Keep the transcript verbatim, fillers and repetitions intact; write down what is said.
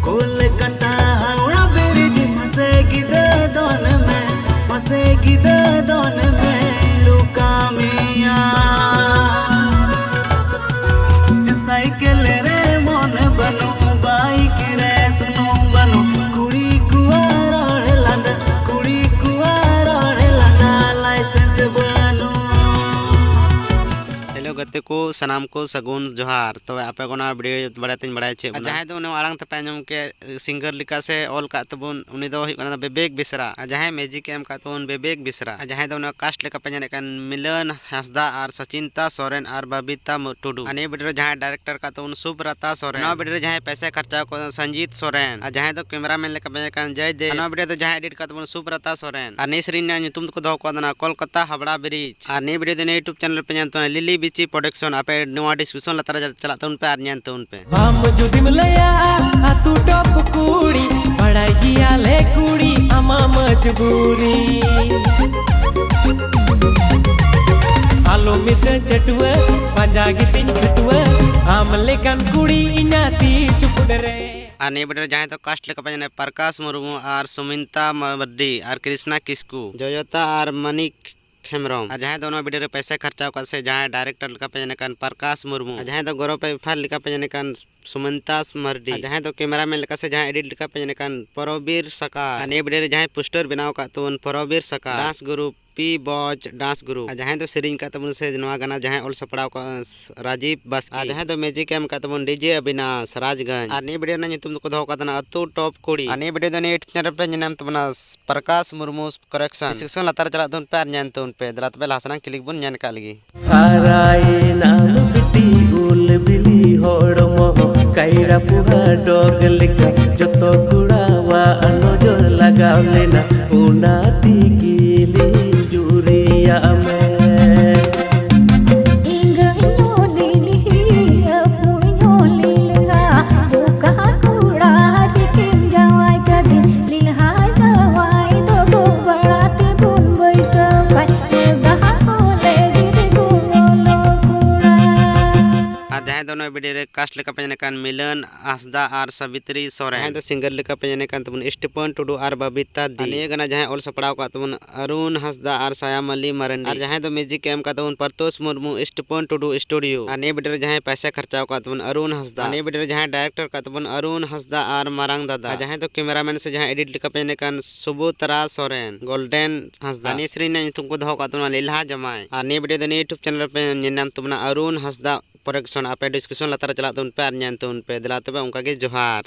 Kolkata Howrah bridge, ᱢᱟᱥᱮ ᱜᱤᱫᱟᱹ ᱫᱚᱱ ᱢᱮ, ᱢᱟᱥᱮ ᱜᱤᱫᱟᱹ ᱫᱚᱱ ᱢᱮ, ᱞᱩᱠᱟ ᱢᱮᱭᱟ᱾ ᱥᱟᱭᱠᱮᱞ ᱨᱮ ᱢᱚᱱ ᱵᱟᱹᱱᱩᱜ, ᱵᱟᱭᱤᱠ ᱨᱮ ᱥᱩᱱᱩᱢ ᱵᱟᱹᱱᱩᱜ, ᱠᱩᱲᱤ ᱠᱚᱣᱟᱜ ᱨᱚᱲ ᱞᱟᱸᱫᱟ, ᱠᱩᱲᱤ ᱠᱚᱣᱟᱜ ᱨᱚᱲ ᱞᱟᱸᱫᱟ, ᱞᱟᱭᱥᱮᱱᱥ ᱵᱟᱹᱱᱩᱜ᱾ ᱦᱮᱞᱳ ᱜᱟᱛᱮ ᱠᱚ, ᱥᱟᱱᱟᱢ ᱠᱚ ᱥᱟᱹᱜᱩᱱ ᱡᱚᱦᱟᱨ᱾ ᱛᱚᱵᱮ ᱟᱯᱮ ᱠᱚ ᱱᱚᱣᱟ ᱵᱷᱤᱰᱤᱭᱳ ᱵᱟᱲᱟᱭ ᱛᱤᱧ ᱵᱟᱲᱟᱭ ᱪᱮᱫ ᱟᱨ ᱵᱚᱱᱟ? ᱡᱟᱦᱟᱸᱭ ᱫᱚ ᱱᱚᱣᱟ ᱟᱲᱟᱝ ᱛᱮᱯᱮ ᱟᱸᱡᱚᱢ ᱠᱮᱫ, ᱥᱤᱝᱜᱟᱨ ᱞᱮᱠᱟ ᱥᱮ ᱚᱞ ᱠᱟᱜ ᱛᱟᱵᱚᱱ, ᱩᱱᱤ ᱫᱚ ᱦᱩᱭᱩᱜ ᱠᱟᱱᱟ ᱵᱤᱵᱮᱠ ᱵᱮᱥᱨᱟ᱾ ᱟᱨ ᱡᱟᱦᱟᱸᱭ ᱢᱮᱡᱤᱠ ᱮ ᱮᱢ ᱠᱟᱜ ᱛᱟᱵᱚᱱ, ᱵᱤᱵᱮᱠ ᱵᱮᱥᱨᱟ᱾ ᱟᱨ ᱡᱟᱦᱟᱸᱭ ᱫᱚ ᱱᱚᱣᱟ ᱠᱟᱥᱴ ᱞᱮᱠᱟ ᱯᱮ ᱧᱮᱞᱮᱫ ᱠᱟᱱ, ᱢᱤᱞᱚᱱ ᱦᱟᱸᱥᱫᱟ ᱟᱨ ᱥᱚᱪᱤᱱᱛᱟ ᱥᱚᱨᱮᱱ ᱟᱨ ᱵᱟᱵᱤᱛᱟ ᱢᱩ-, ᱴᱩᱰᱩ᱾ ᱟᱨ ᱱᱤᱭᱟᱹ ᱵᱷᱤᱰᱤᱭᱳ ᱨᱮ ᱡᱟᱦᱟᱸᱭ ᱰᱟᱭᱨᱮᱠᱴᱚᱨ ᱠᱟᱜ ᱛᱟᱵᱚᱱ, ᱥᱩᱵᱨᱟᱛᱟ ᱥᱚᱨᱮᱱ᱾ ᱱᱚᱣᱟ ᱵᱷᱤᱰᱤᱭᱳ ᱨᱮ ᱡᱟᱦᱟᱸᱭ ᱯᱚᱭᱥᱟ ᱠᱷᱚᱨᱪᱟ ᱠᱚ, ᱥᱚᱧᱡᱤᱛ ᱥᱚᱨᱮᱱ᱾ ᱟᱨ ᱡᱟᱦᱟᱸᱭ ᱫᱚ ᱠᱮᱢᱮᱨᱟᱢᱮᱱ ᱞᱮᱠᱟ ᱯᱮ ᱧᱮᱞᱮᱫ ᱠᱟᱱ, ᱡᱚᱭ ᱫᱮᱵ᱾ ᱟᱨ ᱱᱚᱣᱟ ᱵᱷᱤᱰᱤᱭᱳ ᱫᱚ ᱡᱟᱦᱟᱸᱭ ᱮᱰᱤᱴ ᱠᱟᱜ ᱛᱟᱵᱚᱱ, ᱥᱩᱵᱨᱟᱛᱟ ᱥᱚᱨᱮᱱ᱾ ᱟᱨ ᱱᱤᱭᱟᱹ ᱥᱮᱨᱮᱧ ᱨᱮᱱᱟᱜ ᱧᱩᱛᱩᱢ ᱫᱚᱠᱚ ᱫᱚᱦᱚ ᱠᱟᱣᱫᱟ ᱠᱚᱞᱠᱟᱛᱟ ᱦᱟᱵᱲᱟ ᱵᱨᱤᱡᱽ᱾ ᱟᱨ ᱱᱤᱭᱟᱹ ᱵᱷᱤᱰᱤᱭᱳ ᱫᱚ ᱱᱤᱭᱟᱹ YouTube ᱪᱮᱱᱮᱞ ᱨᱮᱯᱮ ᱧᱟᱢ ᱛᱟᱵᱚᱱᱟ, ᱞᱤᱞᱤ ᱵᱤᱪᱤ ᱯᱨᱚᱰᱟᱠᱥᱚᱱ᱾ ᱟᱯᱮ ᱱᱚᱣᱟ ᱰᱤᱥᱠᱨᱤᱯᱥᱚᱱ ᱞᱟᱛᱟᱨ ᱨᱮ ᱪᱟᱞᱟᱜ ᱛᱟᱵᱚᱱ ᱯᱮ ᱟᱨ ᱧᱮᱞ ᱛᱟᱵᱚᱱ ᱯᱮ᱾ ᱟᱢ ᱡᱩᱫᱤᱢ ᱞᱟᱹᱭᱟ ᱟᱹᱛᱩ ᱴᱚᱯ ᱠᱩᱲᱤ, ᱵᱟᱲᱟᱭ ᱜᱮᱭᱟᱞᱮ ᱠᱩᱲᱤ ᱟᱢᱟᱜ ᱢᱚᱡᱽᱵᱩᱨᱤ᱾ ᱟᱞᱚ ᱢᱤᱫ ᱪᱟᱹᱴᱩᱣᱟᱹ, ᱯᱟᱸᱡᱟ ᱜᱤᱛᱤᱧ ᱠᱷᱟᱹᱴᱩᱣᱟᱹ, ᱟᱢ ᱞᱮᱠᱟᱱ ᱠᱩᱲᱤ ᱤᱧᱟᱹᱜ ᱛᱤ ᱪᱩᱯᱩᱫ ᱨᱮ᱾ ᱟᱨ ᱱᱤᱭᱟᱹ ᱵᱷᱤᱰᱤᱭᱳ ᱨᱮ ᱡᱟᱦᱟᱸᱭ ᱫᱚ ᱠᱟᱥᱴ ᱞᱮᱠᱟ ᱯᱮ ᱧᱮᱞᱮᱫ, ᱯᱨᱚᱠᱟᱥ ᱢᱩᱨᱢᱩ ᱟᱨ ᱥᱩᱢᱤᱱᱛᱟ ᱢᱟᱨᱰᱤ ᱟᱨ ᱠᱨᱤᱥᱱᱟ ᱠᱤᱥᱠᱩ, ᱡᱚᱭᱚᱛᱟ ᱟᱨ ᱢᱟᱱᱤᱠ ᱦᱮᱢᱵᱨᱚᱢ᱾ ᱟᱨ ᱡᱟᱦᱟᱸᱭ ᱫᱚ ᱱᱚᱣᱟ ᱵᱷᱤᱰᱤᱭᱳ ᱨᱮ ᱯᱚᱭᱥᱟ ᱠᱷᱚᱨᱪᱟ ᱟᱠᱟᱫ ᱥᱮ ᱡᱟᱦᱟᱸᱭ ᱰᱟᱭᱨᱮᱠᱴᱚᱨ ᱞᱮᱠᱟ ᱯᱮ ᱧᱮᱞᱮ ᱠᱟᱱ ᱯᱨᱚᱠᱟᱥ ᱢᱩᱨᱢᱩ᱾ ᱟᱨ ᱡᱟᱦᱟᱸᱭ ᱫᱚ ᱜᱚᱨᱚ ᱯᱮᱯᱷᱟᱨ ᱞᱮᱠᱟ ᱯᱮ ᱧᱮᱞᱮ ᱠᱟᱱ ᱥᱩᱢᱚᱱᱛᱟᱥ ᱢᱟᱨᱰᱤ᱾ ᱟᱨ ᱡᱟᱦᱟᱸᱭ ᱫᱚ ᱠᱮᱢᱮᱨᱟᱢᱮᱱ ᱞᱮᱠᱟ ᱥᱮ ᱡᱟᱦᱟᱸᱭ ᱮᱰᱤᱴ ᱞᱮᱠᱟ ᱯᱮ ᱧᱮᱞᱮ ᱠᱟᱱ ᱯᱨᱚᱵᱤᱨ ᱥᱟᱠᱟᱨ᱾ ᱟᱨ ᱱᱤᱭᱟᱹ ᱵᱷᱤᱰᱤᱭᱳ ᱨᱮ ᱡᱟᱦᱟᱸᱭ ᱯᱳᱥᱴᱟᱨ ᱵᱮᱱᱟᱣ ᱟᱠᱟᱫ ᱛᱟᱵᱚᱱ ᱯᱨᱚᱵᱤᱨ ᱥᱟᱠᱟᱨ᱾ ᱰᱟᱱᱥ ᱜᱨᱩᱯ ᱯᱤ ᱵᱚᱡᱽ ᱰᱟᱱᱥ ᱜᱨᱩᱯ᱾ ᱟᱨ ᱡᱟᱦᱟᱸᱭ ᱫᱚ ᱥᱮᱨᱮᱧ ᱟᱠᱟᱫ ᱛᱟᱵᱚᱱ ᱥᱮ ᱱᱚᱣᱟ ᱜᱟᱱᱟ ᱡᱟᱦᱟᱸᱭ ᱚᱞ ᱥᱟᱯᱲᱟᱣ ᱟᱠᱟᱫ ᱨᱟᱡᱤᱵᱽ ᱵᱟᱥᱠᱮ᱾ ᱟᱨ ᱡᱟᱦᱟᱸᱭ ᱫᱚ ᱢᱮᱡᱤᱠ ᱮᱢ ᱟᱠᱟᱫ ᱛᱟᱵᱚᱱ ᱰᱤᱡᱮ ᱚᱵᱤᱱᱟᱥ ᱨᱟᱡᱽᱜᱚᱸᱡᱽ᱾ ᱟᱨ ᱱᱤᱭᱟᱹ ᱵᱷᱤᱰᱤᱭᱳ ᱨᱮᱱᱟᱜ ᱧᱩᱛᱩᱢ ᱫᱚᱠᱚ ᱫᱚᱦᱚ ᱟᱠᱟᱫ ᱛᱟᱦᱮᱱᱟ ᱟᱹᱛᱩ ᱴᱚᱯ ᱠᱩᱲᱤ᱾ ᱟᱨ ᱱᱤᱭᱟᱹ ᱵᱷᱤᱰᱤᱭᱳ ᱫᱚ ᱱᱤᱭᱟᱹ YouTube ᱪᱮᱱᱮᱞ ᱨᱮᱯᱮ ᱧᱮᱞ ᱧᱟᱢ ᱛᱟᱵᱚᱱᱟ ᱯᱨᱚᱠᱟᱥ ᱢᱩᱨᱢᱩ ᱠᱟᱨᱮᱠᱥᱚᱱ᱾ ᱰᱤᱥᱠᱨᱤᱯᱥᱚᱱ ᱞᱟᱛᱟᱨ ᱨᱮ ᱪᱟᱞᱟᱜ ᱛᱟᱵᱚᱱ ᱯᱮ ᱟᱨ ᱧᱮᱞ ᱛᱟᱵᱚᱱ ᱯᱮ᱾ ᱫᱮᱞᱟ ᱛᱚᱵᱮ ᱞᱟᱦᱟ ᱥᱮᱱᱟᱜ ᱠᱞᱤᱯ ᱵᱚᱱ ᱧᱮᱞ ᱠᱟᱜ ᱞᱮᱜᱮ᱾ ᱦᱟᱨᱟᱭᱮᱱᱟᱢ ᱵᱤᱴᱤ ᱩᱞ ᱵᱤᱞᱤ ᱦᱚᱲᱢᱚ, ᱠᱟᱭᱨᱟ ᱯᱩᱦᱟ ᱰᱚᱜᱽ ᱞᱮᱠᱟ, ᱡᱚᱛᱚ ᱠᱚᱲᱟᱣᱟᱜ ᱱᱚᱡᱚᱨ ᱞᱟᱜᱟᱣ ᱞᱮᱱᱟ, ᱚᱱᱟ ᱛᱮᱜᱮ ᱞᱤᱧ ᱡᱩᱨᱤᱭᱟᱜ ᱢᱮ᱾ ᱤᱧ ᱦᱚᱸ ᱞᱤᱞᱦᱤ, ᱟᱹᱯᱩᱧ ᱦᱚᱸ ᱞᱤᱞᱦᱟ, ᱵᱚᱠᱟ ᱠᱚᱲᱟ ᱛᱤᱠᱤᱱ ᱡᱟᱶᱟᱭ ᱠᱟᱫᱤᱧ, ᱞᱤᱞᱦᱟ ᱡᱟᱶᱟᱭ ᱫᱚ ᱜᱚᱜ ᱵᱟᱲᱟ ᱛᱮᱵᱚᱱ ᱵᱟᱹᱭᱥᱟᱹᱣ ᱠᱷᱟᱡ, ᱰᱟᱦᱟᱨ ᱠᱚᱞᱮ ᱜᱤᱰᱤ ᱜᱚᱞᱚ ᱠᱚᱲᱟ᱾ ᱟᱨ ᱡᱟᱦᱟᱸᱭ ᱫᱚ ᱱᱚᱣᱟ ᱵᱷᱤᱰᱤᱭᱳ ᱨᱮ ᱠᱟᱥᱴ ᱞᱮᱠᱟ ᱯᱮ ᱧᱮᱞ ᱠᱟᱱ ᱢᱤᱞᱚᱱ ᱦᱟᱸᱥᱫᱟ ᱟᱨ ᱥᱟᱵᱤᱛᱨᱤ ᱥᱚᱨᱮᱱ᱾ ᱡᱟᱦᱟᱸᱭ ᱫᱚ ᱥᱤᱝᱜᱟᱨ ᱞᱮᱠᱟ ᱯᱮ ᱧᱮᱞᱮ ᱠᱟᱱ ᱛᱟᱵᱚᱱ ᱥᱴᱤᱯᱷᱚᱱ ᱴᱩᱰᱩ ᱟᱨ ᱵᱟᱵᱤᱛᱟ ᱫᱤ᱾ ᱟᱨ ᱱᱤᱭᱟᱹ ᱜᱟᱱᱟ ᱡᱟᱦᱟᱸᱭ ᱚᱞ ᱥᱟᱯᱲᱟᱣ ᱠᱟᱜ ᱛᱟᱵᱚᱱ ᱟᱨᱩᱱ ᱦᱟᱸᱥᱫᱟ ᱟᱨ ᱥᱟᱭᱟᱢ ᱟᱞᱤ ᱢᱟᱨᱟᱱᱰᱤ᱾ ᱟᱨ ᱡᱟᱦᱟᱸᱭ ᱫᱚ ᱢᱤᱭᱩᱡᱤᱠ ᱮ ᱮᱢ ᱠᱟᱜ ᱛᱟᱵᱚᱱ ᱯᱟᱨᱛᱳᱥ ᱢᱩᱨᱢᱩ ᱥᱴᱤᱯᱷᱚᱱ ᱴᱩᱰᱩ ᱥᱴᱩᱰᱤᱭᱳ᱾ ᱟᱨ ᱱᱤᱭᱟᱹ ᱵᱷᱤᱰᱤᱭᱳ ᱨᱮ ᱡᱟᱦᱟᱸᱭ ᱯᱟᱭᱥᱟ ᱠᱷᱚᱨᱪᱟᱣ ᱠᱟᱜ ᱛᱟᱵᱚᱱ ᱟᱨᱩᱱ ᱦᱟᱸᱥᱫᱟ᱾ ᱟᱨ ᱱᱤᱭᱟᱹ ᱵᱷᱤᱰᱤᱭᱳ ᱨᱮ ᱡᱟᱦᱟᱸᱭ ᱰᱟᱭᱨᱮᱠᱴᱚᱨ ᱠᱟᱜ ᱛᱟᱵᱚᱱ ᱟᱨᱩᱱ ᱦᱟᱸᱥᱫᱟ ᱟᱨ ᱢᱟᱨᱟᱝ ᱫᱟᱫᱟ᱾ ᱟᱨ ᱡᱟᱦᱟᱸᱭ ᱫᱚ ᱠᱮᱢᱮᱨᱟᱢᱮᱱ ᱥᱮ ᱡᱟᱦᱟᱸᱭ ᱮᱰᱤᱴ ᱞᱮᱠᱟ ᱯᱮ ᱧᱮᱞᱮ ᱠᱟᱱ ᱥᱩᱵᱚᱛᱨᱟ ᱥᱚᱨᱮᱱ, ᱜᱳᱞᱰᱮᱱ ᱦᱟᱸᱥᱫᱟ᱾ ᱟᱨ ᱱᱤᱭᱟᱹ ᱥᱮᱨᱮᱧ ᱨᱮᱱᱟᱜ ᱧᱩᱛᱩᱢ ᱠᱚ ᱫᱚᱦᱚ ᱠᱟᱜ ᱛᱟᱵᱚᱱᱟ ᱞᱮᱞᱦᱟ ᱡᱟᱢᱟᱭ᱾ ᱟᱨ ᱱᱤᱭᱟᱹ ᱵᱷᱤᱰᱤᱭᱳ ᱫᱚ ᱱᱤᱭᱟᱹ YouTube ᱪᱮᱱᱮᱞ ᱨᱮᱯᱮ ᱧᱮᱞ ᱧᱟᱢ ᱛᱟᱵᱚᱱᱟ ᱟᱨᱩᱱ ᱦᱟᱸᱥᱫᱟ ᱯᱨᱚᱰᱟᱠᱥᱚᱱ᱾ ᱟᱯᱮ ᱰᱤᱥᱠᱨᱤᱯᱥᱚᱱ ᱞᱟᱛᱟᱨ ᱨᱮ ᱪᱟᱞᱟᱜ ᱛᱟᱵᱚᱱ ᱯᱮ ᱟᱨ ᱧᱮᱞ ᱛᱟᱵᱚᱱ ᱯᱮ᱾ ᱫᱮᱞᱟ ᱛᱚᱵᱮ ᱚᱱᱠᱟ ᱜᱮ ᱡᱚᱦᱟᱨ᱾